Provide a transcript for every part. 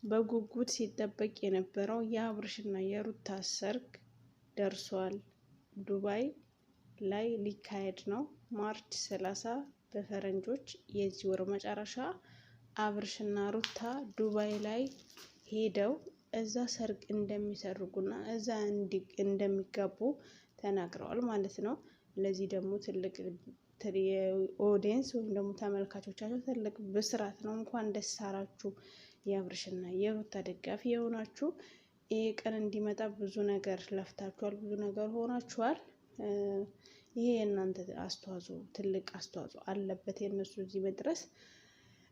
በጉጉት ሲጠበቅ የነበረው የአብርሽና የሩታ ሰርግ ደርሷል። ዱባይ ላይ ሊካሄድ ነው። March 30 በፈረንጆች የዚህ ወር መጨረሻ አብርሽና ሩታ ዱባይ ላይ ሄደው እዛ ሰርግ እንደሚሰርጉና እዛ እንደሚጋቡ ተናግረዋል ማለት ነው። ለዚህ ደግሞ ትልቅ audience ወይም ደግሞ ተመልካቾቻቸው ትልቅ ብስራት ነው። እንኳን ደስ አላችሁ የአብርሽና የሩታ ደጋፊ የሆናችሁ ይህ ቀን እንዲመጣ ብዙ ነገር ለፍታችኋል፣ ብዙ ነገር ሆናችኋል። ይሄ የእናንተ አስተዋጽኦ ትልቅ አስተዋጽኦ አለበት የእነሱ እዚህ መድረስ።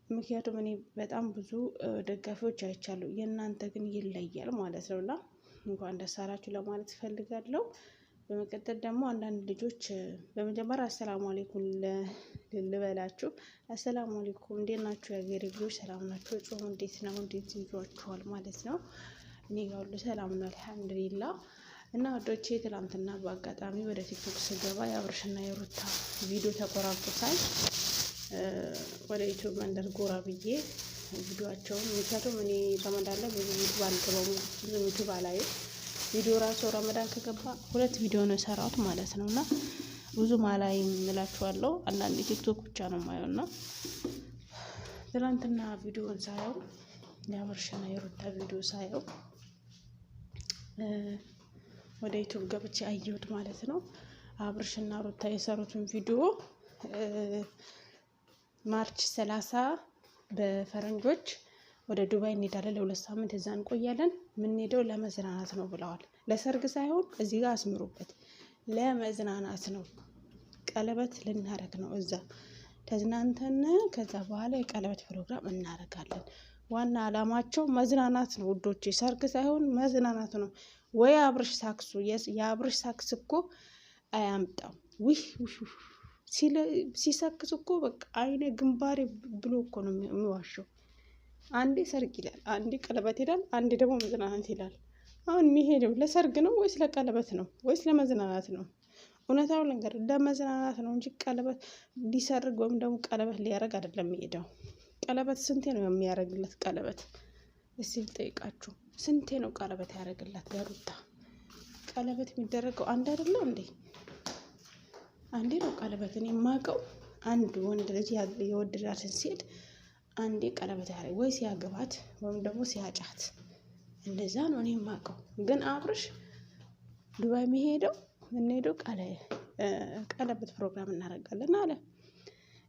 ምክንያቱም እኔ በጣም ብዙ ደጋፊዎች አይቻሉ፣ የእናንተ ግን ይለያል ማለት ነው እና እንኳን ደስ አላችሁ ለማለት እፈልጋለሁ። በመቀጠል ደግሞ አንዳንድ ልጆች በመጀመሪያ አሰላሙ አሌይኩም ልበላችሁ። አሰላሙ አሌይኩም፣ እንዴት ናችሁ የሀገሬ ልጆች? ሰላም ናችሁ? ጾሙ እንዴት ነው? እንዴት ይዟችኋል ማለት ነው? እኔ ጋር ሁሉ ሰላም ነው አልሐምዱሊላ። እና ወዶቼ ትላንትና በአጋጣሚ ወደ ቲክቶክ ስገባ የአብርሽና የሩታ ቪዲዮ ተቆራርጦ ሳይ ወደ ዩቲዩብ መንደር ጎራ ብዬ ቪዲዮቸውን፣ ምክንያቱም እኔ ረመዳን ላይ ብዙ ዩቱብ አልገባም፣ ብዙ ዩቱብ አላይም። ቪዲዮ ራሱ ረመዳን ከገባ ሁለት ቪዲዮ ነው የሰራሁት ማለት ነው። እና ብዙም አላይም እላችኋለሁ። አንዳንድ ቲክቶክ ብቻ ነው የማየው። እና ትናንትና ቪዲዮን ሳየው፣ የአብርሽና የሩታ ቪዲዮ ሳየው ወደ ዩቱብ ገብቼ አየሁት ማለት ነው። አብርሽና ሩታ የሰሩትን ቪዲዮ March 30 በፈረንጆች ወደ ዱባይ እንሄዳለን፣ ለ2 ሳምንት እዛ እንቆያለን። የምንሄደው ለመዝናናት ነው ብለዋል። ለሰርግ ሳይሆን፣ እዚህ ጋር አስምሩበት፣ ለመዝናናት ነው። ቀለበት ልናረግ ነው። እዛ ተዝናንተን ከዛ በኋላ የቀለበት ፕሮግራም እናረጋለን። ዋና አላማቸው መዝናናት ነው ውዶቼ፣ ሰርግ ሳይሆን መዝናናት ነው። ወይ አብርሽ ሳክሱ፣ የአብርሽ ሳክስ እኮ አያምጣው። ውህ ሲሰክስ እኮ በቃ አይነ ግንባሬ ብሎ እኮ ነው የሚዋሸው። አንዴ ሰርግ ይላል፣ አንዴ ቀለበት ይላል፣ አንዴ ደግሞ መዝናናት ይላል። አሁን የሚሄደው ለሰርግ ነው ወይስ ለቀለበት ነው ወይስ ለመዝናናት ነው? እውነታው ነገር ለመዝናናት ነው እንጂ ቀለበት ሊሰርግ ወይም ደግሞ ቀለበት ሊያደርግ አይደለም የሚሄደው። ቀለበት ስንቴ ነው የሚያደርግለት? ቀለበት እስቲ ልጠይቃችሁ፣ ስንቴ ነው ቀለበት ያደርግላት ለሩታ? ቀለበት የሚደረገው አንድ አይደለም እንዴ? አንዴ ነው ቀለበት። እኔ የማውቀው አንድ ወንድ ልጅ የወደዳትን ሴት አንዴ ቀለበት ያደርግ ወይ ሲያገባት ወይም ደግሞ ሲያጫት፣ እንደዛ ነው እኔ የማውቀው። ግን አብርሽ ዱባይ የሚሄደው የምንሄደው ቀለበት ፕሮግራም እናደርጋለን አለ።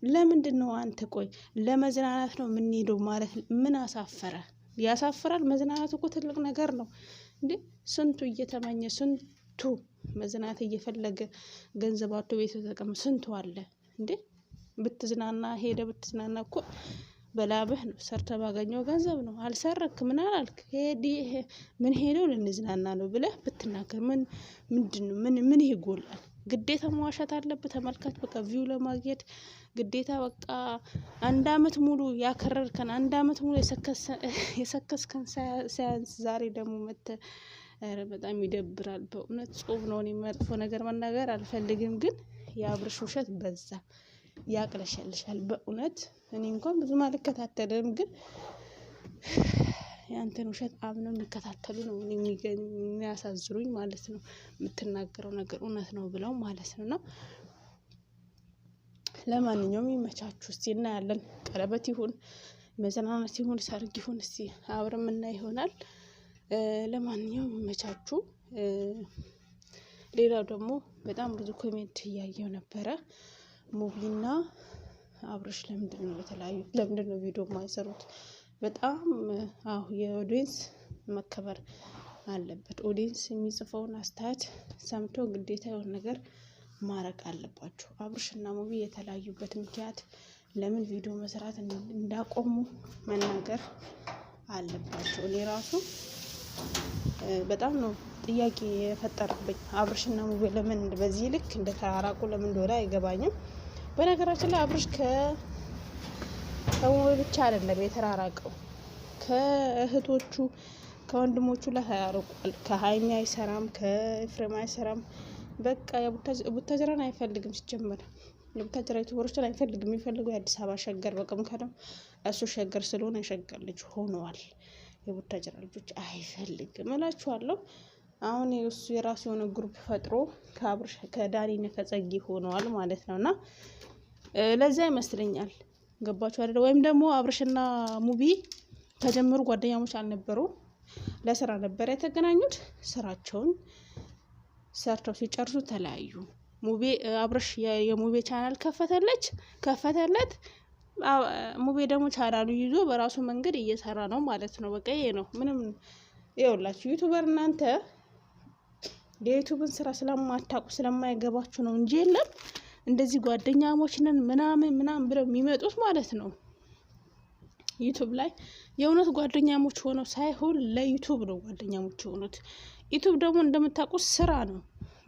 ለምንድን ነው አንተ? ቆይ ለመዝናናት ነው የምንሄደው ማለት ምን አሳፈረ? ያሳፍራል። መዝናናት እኮ ትልቅ ነገር ነው እንዴ! ስንቱ እየተመኘ፣ ስንቱ መዝናናት እየፈለገ ገንዘብ አጥቶ ቤት ተቀምጦ ስንቱ አለ እንዴ! ብትዝናና ሄደ ብትዝናና እኮ በላብህ ነው፣ ሰርተ ባገኘው ገንዘብ ነው። አልሰረክ ምን አላልክ። ምን ሄደው ልንዝናና ነው ብለህ ብትናገር ምን ምንድን ነው? ምን ምን ይጎላል? ግዴታ መዋሸት አለብህ? ተመልካች በቃ view ለማግኘት ግዴታ በቃ አንድ አመት ሙሉ ያከረርከን፣ አንድ አመት ሙሉ የሰከስከን ሳያንስ ዛሬ ደግሞ መተህ፣ ኧረ በጣም ይደብራል በእውነት። ጾም ነው። እኔ መጥፎ ነገር መናገር አልፈልግም፣ ግን የአብርሽ ውሸት በዛ፣ ያቅለሸልሻል በእውነት። እኔ እንኳን ብዙም አልከታተልም፣ ግን ያንተን ውሸት አምነው የሚከታተሉ ነው የሚያሳዝኑኝ ማለት ነው። የምትናገረው ነገር እውነት ነው ብለው ማለት ነው። እና ለማንኛውም ይመቻችሁ። እስቲ እናያለን። ቀለበት ይሁን፣ መዝናናት ይሁን፣ ሰርግ ይሁን፣ እስቲ አብረን የምናይ ይሆናል። ለማንኛውም ይመቻችሁ። ሌላው ደግሞ በጣም ብዙ comment እያየው ነበረ። ሙቢና አብርሽ ለምንድን ነው የተለያዩት? ለምንድን ነው ቪዲዮ የማይሰሩት? በጣም አሁ የ audience መከበር አለበት። audience የሚጽፈውን አስተያየት ሰምቶ ግዴታ የሆነ ነገር ማድረግ አለባቸው። አብርሽና ሙቢ የተለያዩበት ምክንያት፣ ለምን ቪዲዮ መስራት እንዳቆሙ መናገር አለባቸው። እኔ ራሱ በጣም ነው ጥያቄ የፈጠረብኝ። አብርሽና ሙቢ ለምን በዚህ ልክ እንደተራራቁ ለምን እንደሆነ አይገባኝም። በነገራችን ላይ አብርሽ ከሙቢ ብቻ አይደለም የተራራቀው፣ ከእህቶቹ ከወንድሞቹ ላይ ተራርቋል። ከሀይሚ አይሰራም፣ ከኤፍሬም አይሰራም። በቃ የቡታጅራን አይፈልግም፣ ሲጀመር የቡታጅራ ዩቱበሮችን አይፈልግም። የሚፈልገው የአዲስ አበባ ሸገር፣ በቃ ምክንያቱም እሱ ሸገር ስለሆነ የሸገር ልጅ ሆነዋል። የቡታጀራ ልጆች አይፈልግም እላችኋለሁ። አሁን እሱ የራሱ የሆነ group ፈጥሮ ከአብርሽ ከዳኒና ከጸጌ ሆነዋል ማለት ነው። እና ለዚያ ይመስለኛል ገባችሁ አይደለ? ወይም ደግሞ አብርሽና ሙቢ ከጀመሩ ጓደኛሞች አልነበሩ፣ ለስራ ነበረ የተገናኙት። ስራቸውን ሰርተው ሲጨርሱ ተለያዩ። ሙቤ አብርሽ የሙቤ ቻናል ከፈተለች ከፈተለት። ሙቤ ደግሞ ቻናሉ ይዞ በራሱ መንገድ እየሰራ ነው ማለት ነው። በቃ ይሄ ነው። ምንም ይኸውላችሁ YouTuber እናንተ የዩቱብን ስራ ስለማታውቁ ስለማይገባችሁ ነው እንጂ የለም እንደዚህ ጓደኛሞች ነን ምናምን ምናምን ብለው የሚመጡት ማለት ነው። ዩቱብ ላይ የእውነት ጓደኛሞች ሆነው ሳይሆን ለዩቱብ ነው ጓደኛሞች የሆኑት። ዩቱብ ደግሞ እንደምታውቁት ስራ ነው።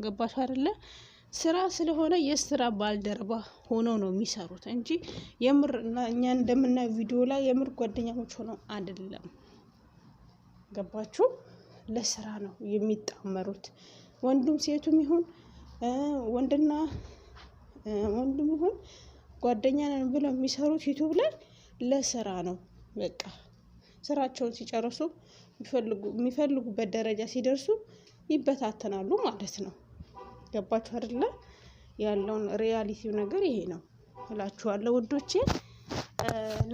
ገባችሁ አይደለ? ስራ ስለሆነ የስራ ባልደረባ ሆነው ነው የሚሰሩት እንጂ የምር እኛ እንደምናየው ቪዲዮ ላይ የምር ጓደኛሞች ሆነው አይደለም። ገባችሁ? ለስራ ነው የሚጣመሩት። ወንዱም ሴቱም ይሁን ወንድና ወንዱም ይሁን ጓደኛ ነን ብለው የሚሰሩት ዩቱብ ላይ ለስራ ነው። በቃ ስራቸውን ሲጨርሱ የሚፈልጉበት ደረጃ ሲደርሱ ይበታተናሉ ማለት ነው። ገባችሁ አይደለ? ያለውን reality ው ነገር ይሄ ነው እላችኋለሁ ውዶቼ።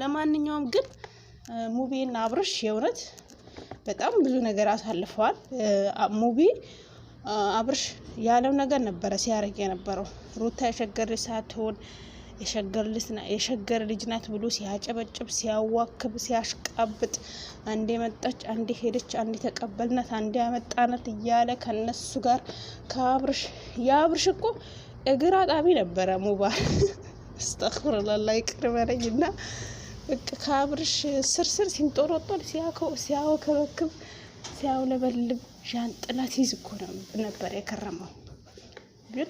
ለማንኛውም ግን ሙቤና አብርሽ የእውነት በጣም ብዙ ነገር አሳልፈዋል። ሙቤ አብርሽ ያለው ነገር ነበረ ሲያደርግ የነበረው ሩታ የሸገር ልጅ ሳትሆን የሸገር ልጅ ናት ብሎ ሲያጨበጭብ፣ ሲያዋክብ፣ ሲያሽቃብጥ አንዴ መጣች፣ አንዴ ሄደች፣ አንዴ ተቀበልናት፣ አንዴ ያመጣናት እያለ ከነሱ ጋር ከአብርሽ የአብርሽ እኮ እግር አጣቢ ነበረ ሙባል አስተግፊሩላህ ይቅር በለኝ እና በቃ ከአብርሽ ስርስር ሲንጦሮጦር ሲያወከበክብ ሲያውለበልብ ዣንጥላ ሲይዝ እኮ ነበር የከረመው። ግን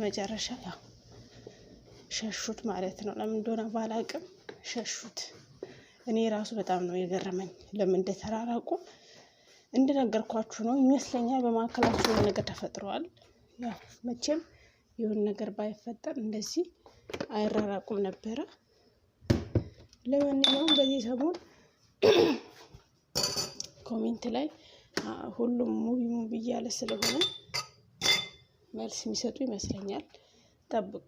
መጨረሻ ያው ሸሹት ማለት ነው። ለምን እንደሆነ ባላቅም ሸሹት። እኔ ራሱ በጣም ነው የገረመኝ ለምን እንደተራራቁ። እንደነገርኳችሁ ነው ይመስለኛል። በመካከላቸው የሆነ ነገር ተፈጥረዋል። ያው መቼም የሆነ ነገር ባይፈጠር እንደዚህ አይራራቁም ነበረ። ለማንኛውም በዚህ ሰሞን comment ላይ ሁሉም ሙቢ ሙቢ እያለ ስለሆነ መልስ የሚሰጡ ይመስለኛል። ጠብቁ።